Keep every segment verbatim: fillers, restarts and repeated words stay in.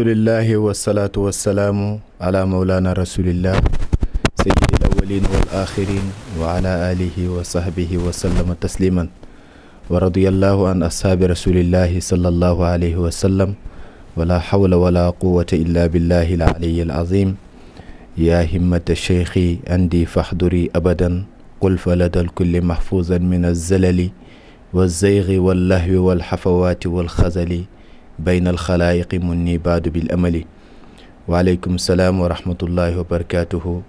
لله والصلاة والسلام على مولانا رسول الله سيد الأولين والآخرين وعلى آله وصحبه وسلم تسليما. ورضي الله عن أصحاب رسول الله صلى الله عليه وسلم. ولا حول ولا قوة إلا بالله العلي العظيم. يا همة الشيخ عندي فاحضري أبدا. قل فلدى الكل محفوظا من الزلل والزيغ واللهو والحفوات والخزل. بين الخلائق مني بعد بالأمل. Wa aleykum salam wa rahmatullahi wa barakatuhu.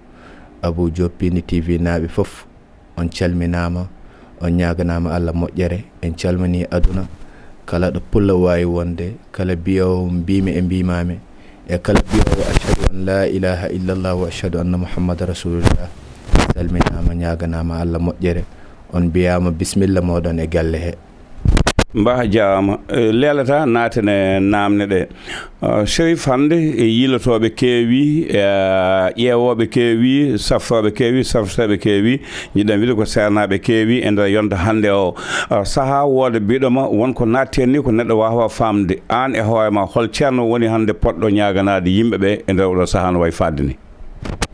Abou Diop, Pindi T V naaɓe fof, on calminaama, on ñaaganaama Allah moƴƴere. En calminii aduna, kala ɗo pullo waawi wonde, kala biyoowo mbiimi e mbiimaami, e kala biyoowo ashhadu an laa ilaaha illallah wa ashhadu anna Muhammadan rasulullah. Salminaama, ñaaganaama Allah moƴƴere. On mbiyaama bismilla mooɗon e galle he. Mbaa jaama. Eh, leelata naaten e naamne ɗe. Ah, Sherif, hannde e yiilotooɓe keewi, eh, ƴeewooɓe keewi, saftooɓe keewi, safteeɓe keewi, njiɗɗen wiide ko seernaaɓe keewi e nder yonta hannde o. Ah, sahaa wooda biɗoma won ko naatti heen ni ko neɗɗo waawaa faamde. Aan e hoore ma, hol ceerno woni hannde potɗo ñaaganaade yimɓe ɓe e nder oɗo sahaa no wayi faaɗde ni?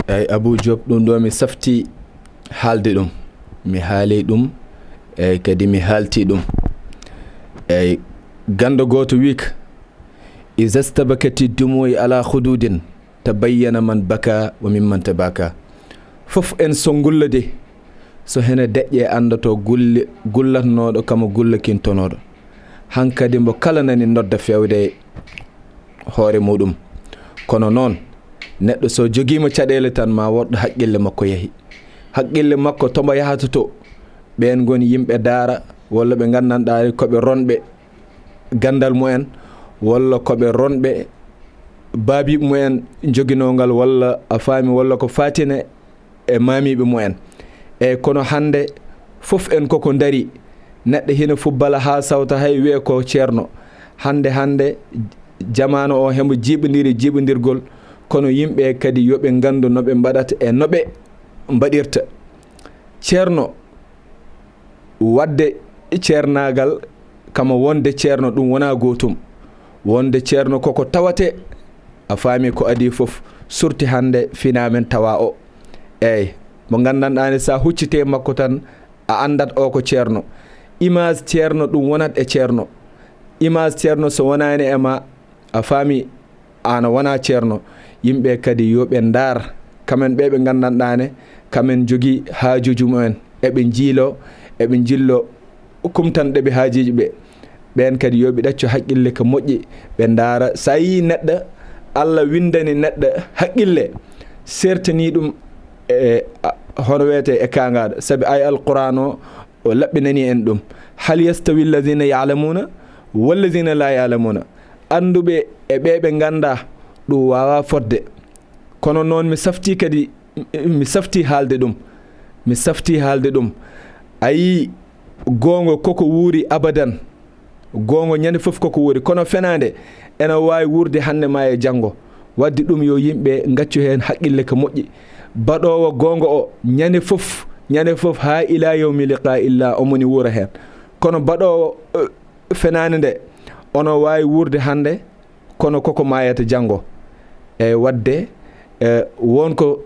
Eyi, Abou Diop, ɗum ɗo mi safti haalde ɗum. Mi haali ɗum, eyi, kadi mi haalti ɗum. Eyi, ganndo gooto wiik, iza stabakati dumu'i ala khududin, tabayyana man baka wa mimman tabaka. Fof en so ngulla de, so hene deƴƴe anndoto gulle, gullatnooɗo kamo gullakintonooɗo. Hankadi mbo kala nani nodda feewde hoore muɗum. Kono noon, neɗɗo so jogiima caɗeele tan ma woɗɗo haqqille makko yahi. Haqqille makko to mbo yahata to, ɓeen ngoni yimɓe daara, walla ɓe nganndanɗaa ko ɓe ronɓe ganndal mumen, walla ko ɓe ronɓe baabiiɓe mumen njoginoo ngal, walla a faami, walla ko faatine e maamiiɓe mumen. Eyi, kono hannde fof en koko ndarii, neɗɗo hina fubbala haa sawta hay wiyee ko ceerno. Hannde, hannde jamaanu o hembo jiiɓondiri jiiɓondirgol, kono yimɓe kadi yo ɓe nganndu no ɓe mbaɗata e no ɓe mbaɗirta. Ceerno, waɗde ceernaagal kama wonde ceerno ɗum wonaa gootum. Wonde ceerno koko tawate, a faami, ko adii fof surti hannde finaa men tawa o. Eyi, mo nganndanɗaa ne, so a huccitee makko tan, a anndat o ko ceerno. Image ceerno ɗum wonat e ceerno. Image ceerno so wonaani e ma, a faami, aan a wonaa ceerno. Yimɓe kadi yo ɓe ndaar, kamen ɓe ɓe nganndanɗaa ne, kamen njogii haajuuji mumen, eɓe njiiloo, eɓe njilloo kumtanɗe ɓe haajuuji ɓe. Ɓeen kadi yo ɓe ɗaccu haqqille ko moƴƴi, ɓe ndaara. So a yii neɗɗo, Allah winndani neɗɗo haqqille, sertanii ɗum e, a, hono wiyetee, e kaangaaɗo. Sabi aaya Alquraan o, o laɓɓinanii en ɗum. Hal yastawi alladhina ya'lamuna walladhina la ya'lamuna. Annduɓe e ɓe ɓe nganndaa, ɗum waawaa fotde. Kono noon mi saftii kadi, mi saftii haalde ɗum. Mi saftii haalde ɗum. A yii, goonga koko wuuri abadan. Goonga ñande fof koko wuuri. Kono fenaande ena waawi wuurde hannde ma e janngo. Waɗde ɗum yo yimɓe ngaccu heen haqqille ko moƴƴi. Baɗoowo goonga o ñande fof, ñande fof haa ila yawmi liqa illa omo ni wuura heen. Kono baɗoowo, eh, fenaande nde, ono waawi wuurde hannde, kono koko maayata janngo. E waɗde, eh, won ko,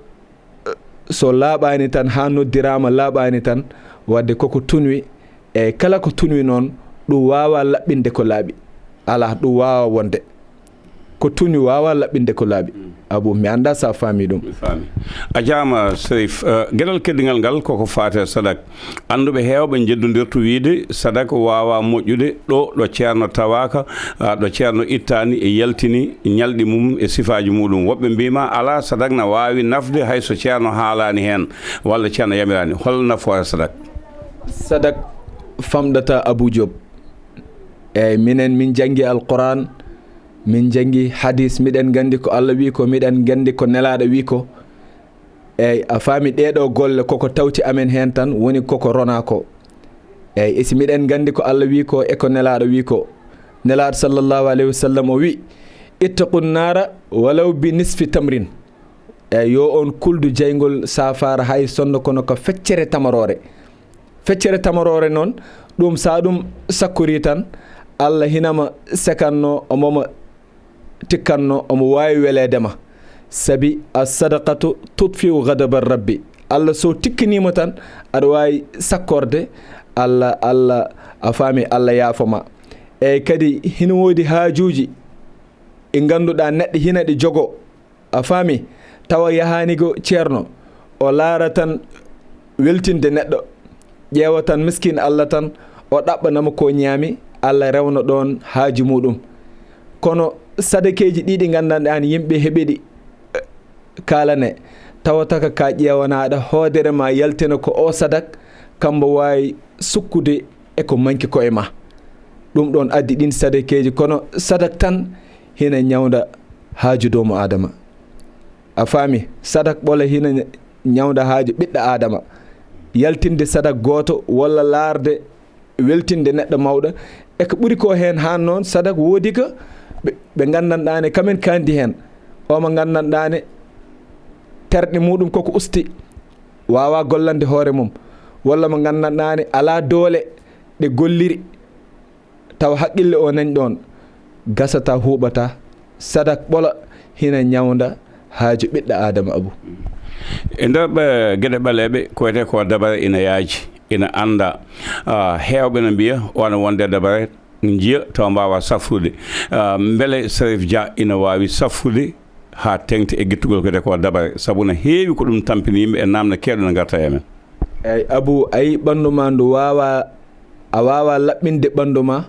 eh, so laaɓaani tan, haa noddiraama laaɓaani tan, waɗde koko tunwi, e kala ko tunwi noon, ɗum waawaa laɓɓinde ko laaɓi. Alaa, ɗum waawaa wonde. Ko tunwi waawaa laɓɓinde ko laaɓi. Abou, mi anndaa so a faamii ɗum. Mi faami. A jaama, Sherif. Eh, geɗal keddigal ngal koko faati e sadak. Annduɓe heewɓe njeddondirtu wiyde sadak waawaa moƴƴude ɗo, ɗo ceerno tawaaka, ah, ɗo ceerno ittaani e yaltini ñalɗi mum e sifaaji muɗum. Woɓɓe mbiima alaa, sadak na waawi nafde hay so ceerno haalaani heen walla ceerno yamiraani. Hol nafoore sadak? Sadak famɗata, Abou Diop. Eyi, minen min njanngi Alquraan, min njanngi hadiis, miɗen nganndi ko Allah wii ko, miɗen nganndi ko Nelaaɗo wii ko. Eyi, a faami, ɗee ɗoo golle koko tawti amen heen tan, woni koko ronaa ko. Eyi, e si miɗen nganndi ko Allah wii ko e ko Nelaaɗo wii ko. Nelaaɗo sallallahu alayhi wa sallam o wii, "Ittaqu nnaara walaw bi nisfi tamrin." Eyi, yo on kuldu jeyngol saafaara hay sonno kono ko feccere tamaroore. Feccere tamaroore noon, ɗum so a ɗum sakkorii tan, Allah hina ma sekanno, omo ma tikkanno omo waawi weleede ma. Sabi a sadaqatu tutfiu ghadaba rabbi. Allah so tikkiniima tan, aɗa waawi sakkorde Allah, Allah, a faami, Allah yaafo ma. Eeyi, kadi hino woodi haajuuji ɗi ngannduɗaa neɗɗo hina ɗi jogoo. A faami? Tawa yahaani ko ceerno, o laara tan weltinde neɗɗo, ƴeewa tan miskin Allah tan, o ɗaɓɓanama ko ñaami, Allah rewna ɗoon haaju muɗum. Kono sadakeeji ɗi ɗi nganndanɗaa ni yimɓe heɓi ɗi, eh, kaalane, tawata ka, ka ƴeewanaaɗo hoodere ma yaltina ko o sadak, kambo waawi sukkude e ko manki ko e ma. Ɗum ɗoon addi ɗin sadakeeji, kono sadak tan hina ñawnda haaju doomu Aadama. A faami? Sadak ɓola hina ñawnda haaju ɓiɗɗo Aadama. Yaltinde sadak gooto walla laarde weltinde neɗɗo mawɗo. E ko ɓuri ko heen haan noon, sadak woodi ko ɓe, ɓe nganndanɗaani kamen kandi heen. O mo nganndanɗaani terɗe muɗum koko usti, waawa gollande hoore mum. Walla mo nganndanɗaani alaa doole ɗe golliri. Taw haqqille o nani ɗoon, gasata huuɓata, sadak ɓola hina ñawnda haaju ɓiɗɗo Aadama Abu. E nder ɓe geɗe ɓaleeɓe, ko wiyetee ko dabare ina yaaji, ina annda. Ah, heewɓe no mbiya, wano wonde dabare, njiya tawa mbaawa safrude. Ah, mbele Sharif Dia ina waawi safrude haa teŋti e gittugol ko wiyetee ko dabare, sabu no heewi ko ɗum tampini yimɓe e naamne keewɗe no ngarta e amen. Eyi, Abu, ayi ɓanndu ma ndu waawa, a waawa laɓɓinde ɓanndu ma,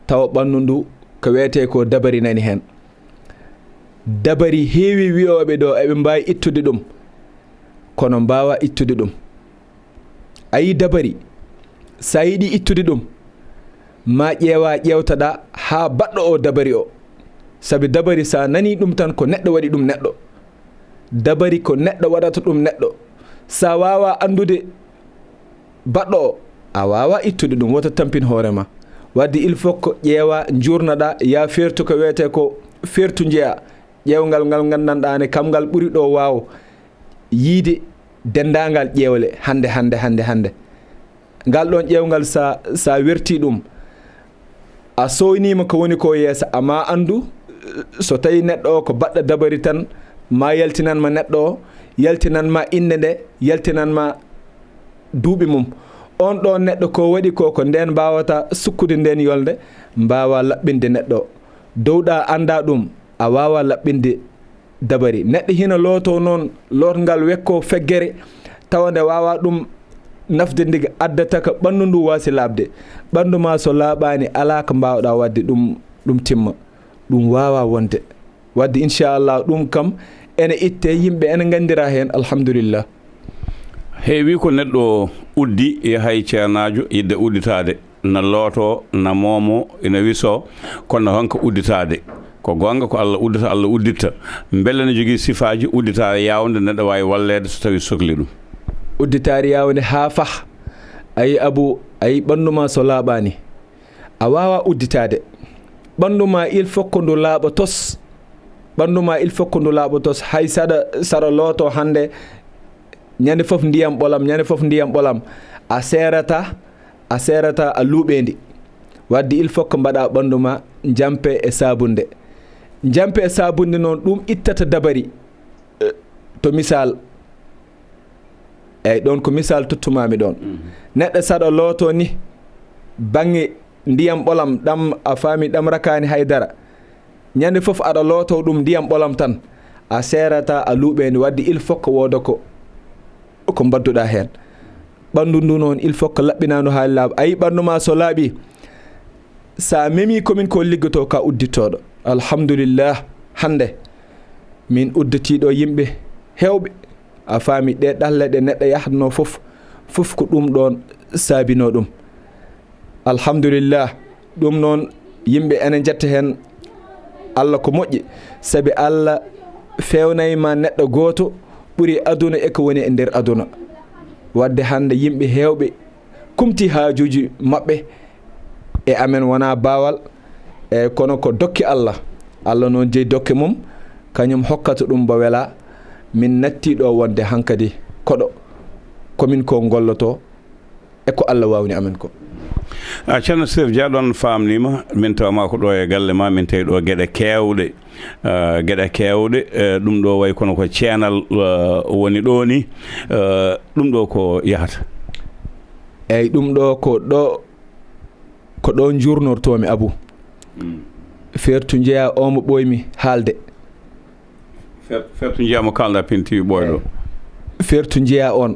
tawa ɓanndu ndu ko wiyetee ko dabari nani heen. Dabari heewi wiyooɓe ɗo eɓe mbaawi ittude ɗum, kono mbaawa ittude ɗum. Ayi dabari, sa yiɗi ittude ɗum, ma ƴeewa, ƴeewtaɗa haa baɗɗo o dabari o. Sabi dabari, sa nani ɗum tan, ko neɗɗo waɗi ɗum neɗɗo. Dabari ko neɗɗo waɗata ɗum neɗɗo. Sa waawa anndude baɗɗo o, a waawa ittude ɗum, wota tampin hoore ma. Wadde il faut ko ƴeewa, njuurnaɗa, ya feertu ko wiyetee ko feertu njeya. Ƴeewngal ngal nganndanɗaa ne, kam ngal ɓuri ɗo waaw yiide denndaangal ƴeewle hannde, hannde, hannde, hannde. Ngal ɗoon ƴeewngal, sa, sa werti ɗum, a sooyniima ko woni ko yeeso, amma anndu, so tawi neɗɗo o ko baɗɗo dabari tan, ma yaltinan ma neɗɗo o, yaltinan ma innde nde, yaltinan ma duuɓi mum. On ɗo neɗɗo ko waɗi ko, ko ndeen mbaawata sukkude ndeen yolnde, mbaawa laɓɓinde neɗɗo o. Dowɗa annda ɗum, a waawa laɓɓinde dabari. Neɗɗo hina looto noon, lootngal wekko feggere, tawa nde waawa ɗum nafde, ndiga addata ko ɓanndu ndu waasi laaɓde. Ɓanndu ma so laaɓaani, alaa ko mbaawɗa waɗde ɗum, ɗum timma. Ɗum waawa wonde. Wadde, inchallah, ɗum kam ene itte, yimɓe ene nganndira heen, alhamdulillah. Heewi ko neɗɗo uddi, yahay ceernaajo yiɗde udditaade. Na looto, na moomo, ina wiso, kono honko udditaade? Ko goonga ko Allah uddata, Allah udditta. Mbele no jogii sifaaji udditaare yaawnde neɗɗo waawi walleede so tawi sokli ɗum? Udditaare yaawnde haa fah. Ayi Abu, ayi ɓanndu ma so laaɓaani, a waawa udditaade. Ɓanndu ma il faut ko ndu laaɓa tos. Ɓanndu ma il faut ko ndu laaɓa tos. Hay saɗa, saɗa looto hannde, ñande fof ndiyam ɓolam, ñande fof ndiyam ɓolam. A seerata, a seerata a luuɓeendi. Wadde il faut ko mbaɗa ɓanndu ma njampe e saabunde. Njampe e saabunde noon, ɗum ittata dabari. Eh, to misal, eyyi, ɗoon ko misal tottumami ɗoon. Mhm. Neɗɗo saɗa looto ni, baŋŋe ndiyam ɓolam ɗam, a faami, ɗam rakaani haydara. Ñande fof aɗa looto ɗum ndiyam ɓolam tan, a seerata a luuɓeendi. Wadde il faut ko wooda ko, ko mbadduɗa heen. Ɓanndu ndu noon, il faut ko laɓɓinandu haa laaɓa. Ayi, ɓanndu ma so laaɓi, sa memi komin ko liggoto ka uddittoɗo. Alhamdulillah, hannde min udditiiɗo yimɓe heewɓe. A faami, ɗe ɗalle ɗe neɗɗo yahatno fof, fof ko ɗum ɗoon saabino ɗum. Alhamdulillah, ɗum noon yimɓe ene njetta heen Allah ko moƴƴi, sabi Allah feewnay ma neɗɗo gooto ɓuri aduna e ko woni e nder aduna. Wadde hannde yimɓe heewɓe kumti haajuuji maɓɓe e amen, wonaa baawal, e kono ko dokke Allah. Allah noon jeyi dokke mum, kañum hokkata ɗum mbo wela. Min natti ɗo wonde hankadi koɗo, komin ko ngolloto e ko Allah waawni amen ko. A, Ceerno Sirif Dia, ɗoon faamniima, min tawmaa ko ɗo e galle ma, min tawi ɗo geɗe keewɗe, eh, geɗe keewɗe, eh, ɗum ɗo wayi kono ko ceenal, eh, woni ɗo ni, eh, ɗum ɗo ko yahata? Eeyi, ɗum ɗo ko ɗo, ko ɗo njuurnortoomi, Abu. Mm. Feertu njeyaa o mo ɓooymi haalde. Fer-, fertu njiyaa mo kaalɗaa pinti ɓooyɗo. Fertu njiyaa on.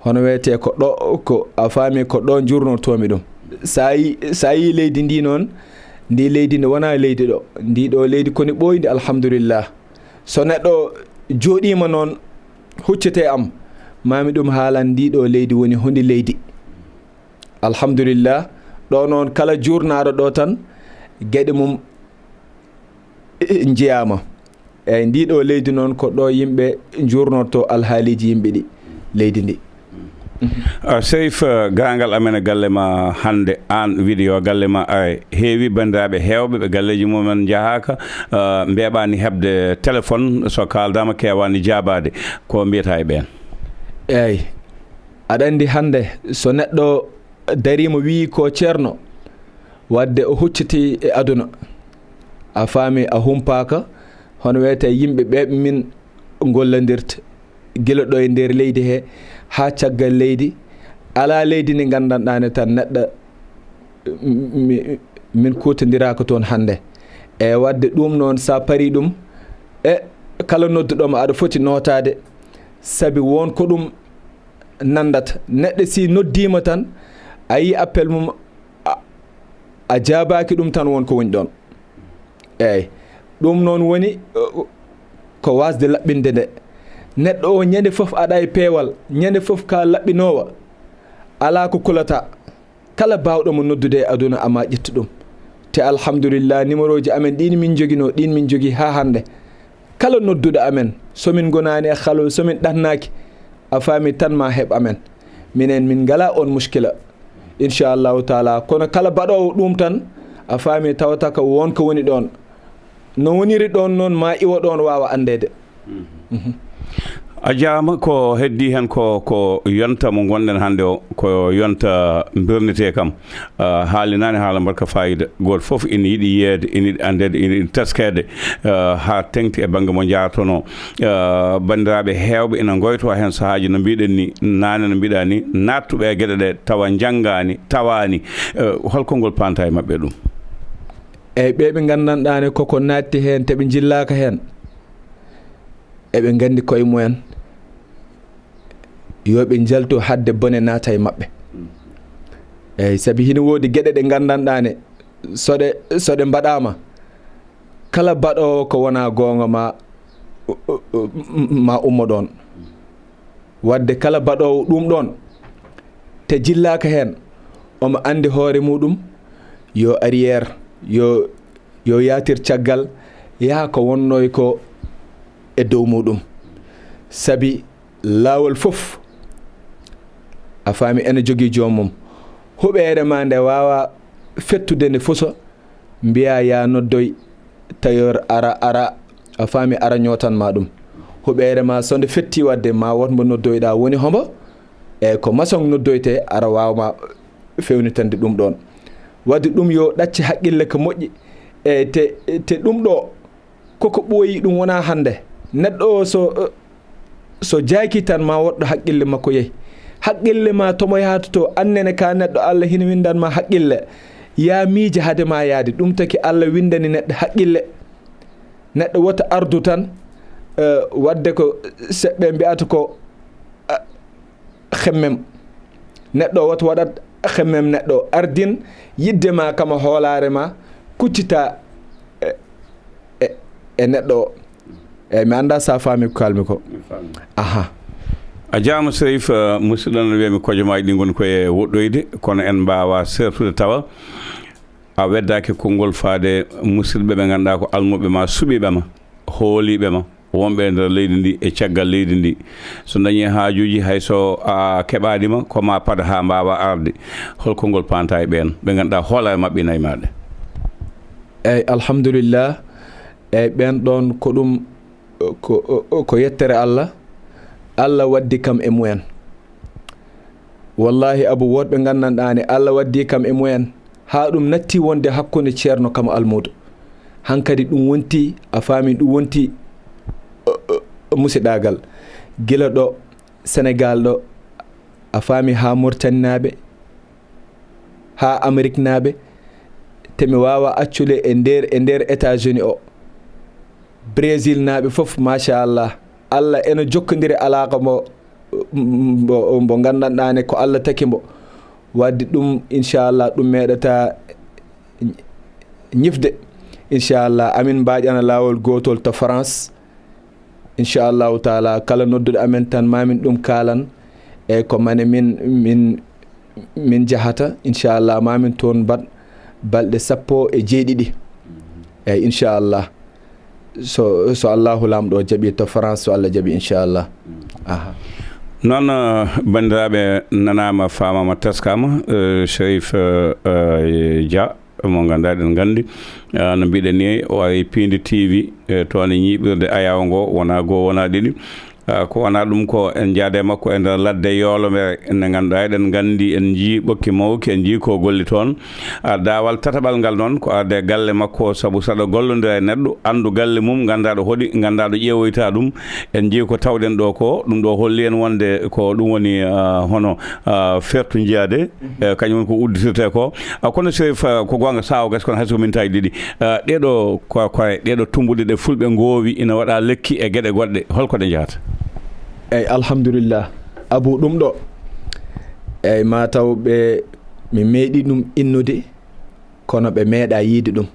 Hono wiyetee ko ɗo, ko a faami ko ɗo njuurnortoomi ɗum. So a yi-, so a yii leydi ndi noon, ndi leydi ndi wonaa leydi ɗo. Ndi ɗo leydi ko ndi ɓooyndi, alhamdulillah. So neɗɗo jooɗiima noon, huccete am, maa mi ɗum haalan ndi ɗo leydi woni hondi leydi. Alhamdulillah, ɗo noon kala juurnaaɗo ɗo tan, geɗe mum njiyaama. Eeyi, ndi ɗo leydi noon ko ɗo yimɓe njuurnorto alhaaliiji yimɓe ɗi, leydi ndi. Ah, Seyf, ah, gaangal amen e galle ma hannde, aan video galle ma, ay, heewi banndiraaɓe heewɓe ɓe galleeji mumen njahaaka, ah, mbeeɓaani heɓde téléphone, so kaaldaama keewaani jaabaade. Ko mbiyata e ɓeen? Eeyi, aɗa anndi hannde so neɗɗo dariima wiyi ko ceerno, wadde o hucciti e aduna. A faami, a humpaaka, hono wiyetee yimɓe ɓe min ngollandirta, gila ɗo e nder leydi he haa caggal leydi. Alaa leydi ndi nganndanɗaa ne tan neɗɗo mi, min kuutondiraaka toon hannde. E wadde ɗum noon, so a parii ɗum, e kala nodduɗo ma aɗa foti nootaade, sabi won ko ɗum nanndata. Neɗɗo si noddiima tan, a yii appel mum, a, a jaabaaki ɗum tan won ko woni ɗoon. Eeyi, ɗum noon woni, uh, ko waasde laɓɓinde nde. Neɗɗo o ñande fof aɗa e peewal, ñande fof ka laɓɓinoowa, alaa ko kulataa. Kala baawɗo mo noddude e aduna, ama ƴettu ɗum. Te alhamdulillah, numéroji amen ɗin min njoginoo, ɗin min njogii haa hannde. Kala nodduɗo amen, so min ngonaani e halol, so min ɗannaaki, a faami, tan ma heɓ amen. Minen, min ngalaa oon muskila, inchallahu taala. Kono kala baɗoowo ɗum tan, a faami, tawata ko won ko woni ɗoon. No woniri ɗoon noon, ma iwo ɗoon waawa anndeede. Mhm. A jaaraama. Ko heddii heen ko, ko yonta mo ngonɗen hannde o, ko yonta mbirnetee kam. Ah, haali naane haala mbaɗka faayiida. Gooto fof ina yiɗi yiyeede, ina yiɗi anndeede, ina yiɗi teskeede, ah, haa teŋti e bannge mo njaaratonoo. Ah, banndiraaɓe heewɓe ina ngoytoo heen sahaaji, no mbiɗen ni, naane no mbiɗa ni, naattuɓe e geɗe ɗe tawa njanngaani, tawaani. Ah, hol konngol paanta e maɓɓe ɗum? Eeyi, ɓe ɓe nganndanɗaa ne koko naatti heen, te ɓe njillaaka heen, eɓe nganndi koye mumen, yo ɓe njaltu hadde bone naata e maɓɓe. Eeyi, sabi hino woodi geɗe ɗe nganndanɗaa ne, so ɗe, so ɗe mbaɗaama, kala baɗoowo ko wonaa goonga ma, ma ummo ɗoon. Wadde kala baɗoowo ɗum ɗoon, te jillaaka heen, omo anndi hoore muɗum, yo arrière, yo, yo yaatir caggal, yaha ko wonnoo ko e dow muɗum. Sabi laawol fof, a faami, ene jogii joomum. Huɓeere ma nde waawa fettude nde fuso, mbiyaa yaa noddoy tailleur ara, ara, a faami, ara ñootan ma ɗum. Huɓeere ma so nde fetti wadde, ma woto mbo noddoyɗaa woni hombo, e ko maçon noddoyte, ara waawa ma fewnitande ɗum ɗoon. Wadde ɗum yo ɗacce haqqille ko moƴƴi, e te, te ɗum ɗo koko ɓooyi, ɗum wonaa hannde. Neɗɗo o so, so jaaki tan ma woɗɗo haqqille makko yehi. Haqqille ma tomo yahata to, annene ka neɗɗo, Allah hino winndan ma haqqille. Yaa miije hade ma yaade. Ɗum taki Allah winndani neɗɗo haqqille. Neɗɗo wota ardu tan, eh, wadde ko seɓɓe mbi'ata ko, eh, xemmem. Neɗɗo o wota waɗat xemmem, neɗɗo o ardin yiɗde ma kama hoolaare ma, kuccita e, e, e neɗɗo o. Eeyi, mi anndaa so a faami ko kaalmi ko. Mi faami. Aha. A jaaraama, Serif, eh, musidɗo, no wiyami, kojomaaji ɗi ngoni ko e woɗɗoyde, kono en mbaawaa seertude tawa a weddaaki konngol faade musidɓe ɓe ngannduɗaa ko almuɓe ma, suɓiiɓe ma, hooliiɓe ma, wonɓe e nder leydi ndi e caggal leydi ndi. So dañii haajuuji, hay so a keɓaani ma, ko ma paada haa mbaawa arde. Hol konngol paanta e ɓeen ɓe ngannduɗaa hoolaare maɓɓe ina e maaɗa? Eeyi, alhamdulillah. Eeyi, ɓeen ɗoon ko ɗum, ko, ko yettere Allah. Allah waddi kam e mumen. Wallahi, Abu, woɗɓe nganndanɗaa ne, Allah waddii kam e mumen, haa ɗum natti wonde hakkunde Ceerno kam Almuudo. Hankadi ɗum wonti, a faami, ɗum wonti, o, o, musiɗaagal. Gila ɗo, Senegaal ɗo, a faami, haa Muritaninaaɓe, haa Ameriknaaɓe, te mi waawaa accude e nder, e nder États-Unis o. Brésilnaaɓe fof, machallah, Allah ena jokkondiri alaaka mo, mbo, mbo nganndanɗaa ne ko Allah taki mbo. Wadde ɗum, inchallah, ɗum meeɗata ñifde. Inchallah, amin mbaaƴana laawol gootol to France. Inchallahu taala, kala nodduɗo amen tan, mamin ɗum kaalan. E ko mane min, min, min jahata, inchallah, mamin toon mbaɗ balɗe sappo e jeeɗiɗi. Eyyi, inchallah. So, so Allahu Laamɗo jaɓi to France, so Allah jaɓi, inchallah. Aha. Noon, eh, banndiraaɓe, nanaama, faamaama, teskaama, eh, Cherif, eh, eh, Dia, mo ngannduɗaa eɗen nganndi, eh, no mbiɗen ni, o ari Piindi T V, eh, toon e ñiiɓirde ayaawo ngo, wonaa goo, wonaa ɗiɗi. Ah, ko wonaa ɗum ko en njaade makko e nder ladde yoolomere nde ngannduɗaa eɗen nganndi, en njii ɓokki mawki, en njii ko golli toon. Ah, daawal tataɓal ngal noon ko arde galle makko, sabu saɗa gollondira e neɗɗo, anndu galle mum, nganndaa ɗo hoɗi, nganndaa ɗo ƴeewoyta ɗum. En njii ko tawɗen ɗo ko, ɗum ɗo holli en wonde ko ɗum woni, ah, hono, ah, fertu njiyaade, eh, kañum woni ko udditirte ko. Ah, kono Cherif, ah, ko goonga sahaa o gasi, kono hay so ko mintaaji ɗiɗi. Ah, ɗeɗo ko, ko, ɗeɗo tumbuɗe ɗe fulɓe ngoowi ina waɗa lekki e geɗe goɗɗe. Holko ɗe njahata? Eyyi, alhamdulillah. Abu, ɗum ɗo, eyyi, ma taw ɓe, mi meeɗi ɗum innude, kono ɓe meeɗa yiide ɗum.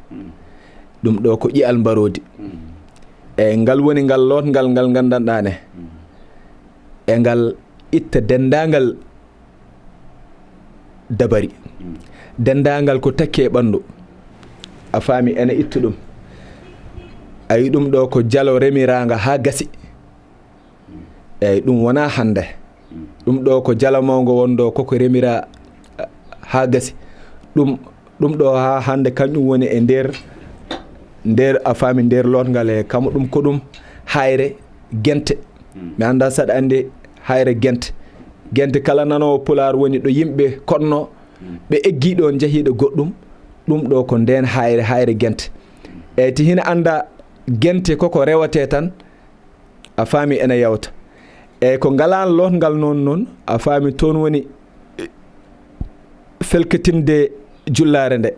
Ɗum ɗo ko ƴi'al mbaroodi. Eyyi, ngal woni ngal lootngal ngal nganndanɗaa ne. E ngal itta denndaangal dabari. Denndaangal ko takki e ɓanndu. A faami, ene itta ɗum. Ayi, ɗum ɗo ko jalo remiraanga haa gasi. Eyyi, ɗum wonaa hannde. Ɗum ɗo ko jalo mawngo wonɗo koko remira, ah, haa gasi. Ɗum, ɗum ɗo haa hannde kañum woni e nder, nder, a faami, nder lootngal e kamo. Ɗum ko ɗum hayre gente. Mi anndaa saɗa anndi hayre gente. Gente, kala nanoowo Pulaar woni ɗo yimɓe koɗnoo, ɓe eggii ɗoon, njahii ɗo goɗɗum. Ɗum ɗo ko ndeen hayre, hayre gente. Eyyi, ti hina annda gente koko rewatee tan, a faami, ene yawta. Eyyi, ko ngalaan lootngal noon, noon, a faami, toon woni felkitinde jullaare nde.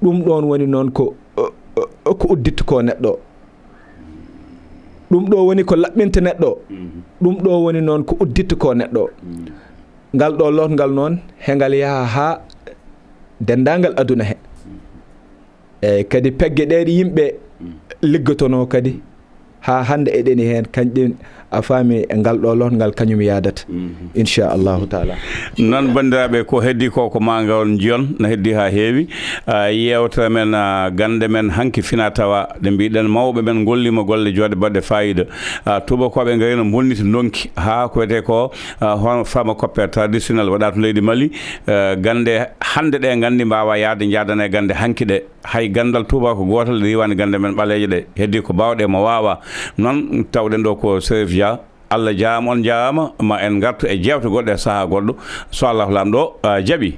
Ɗum ɗoon woni noon ko, ko udditta ko neɗɗo. Ɗum ɗo woni ko laɓɓinta neɗɗo. Ɗum ɗo woni noon ko udditta ko neɗɗo. Ngal ɗo lootngal noon, he ngal yaha haa denndaangal aduna he. Eyyi, kadi pegge ɗe yimɓe liggotonoo kadi, haa hannde eɗeni heen, kañƴe, a faami, e ngal ɗo lootngal kañum yaadata, inchallahu taala. Noon, banndiraaɓe, ko heddii ko, ko maa ngon njiyon, no heddii haa heewi. Ah, yeewtere men, ah, gannde men hanki fina tawa, ɗe mbiɗen mawɓe men ngolliima golle joɗɗe baɗɗe faayiida. Ah, tuubakooɓe ngari no mbonniti ndonki haa ko wiyetee ko, ah, hono pharmacopée traditionnel waɗaa to leydi Mali. Eh, gannde hannde ɗe nganndi mbaawa yahde njaadana e gannde hanki ɗe. Hay ganndal tuubaako gootal e diiwaan gannde men ɓaleeje ɗe. Heddii ko baawɗe mo waawaa. Noon tawɗen ɗo ko Cherif Dia. Allah jaaraama, on njaaraama. Ma en ngartu e jeewte goɗɗe e sahaa goɗɗo. So Allahu Laamɗo, ah, jaɓi.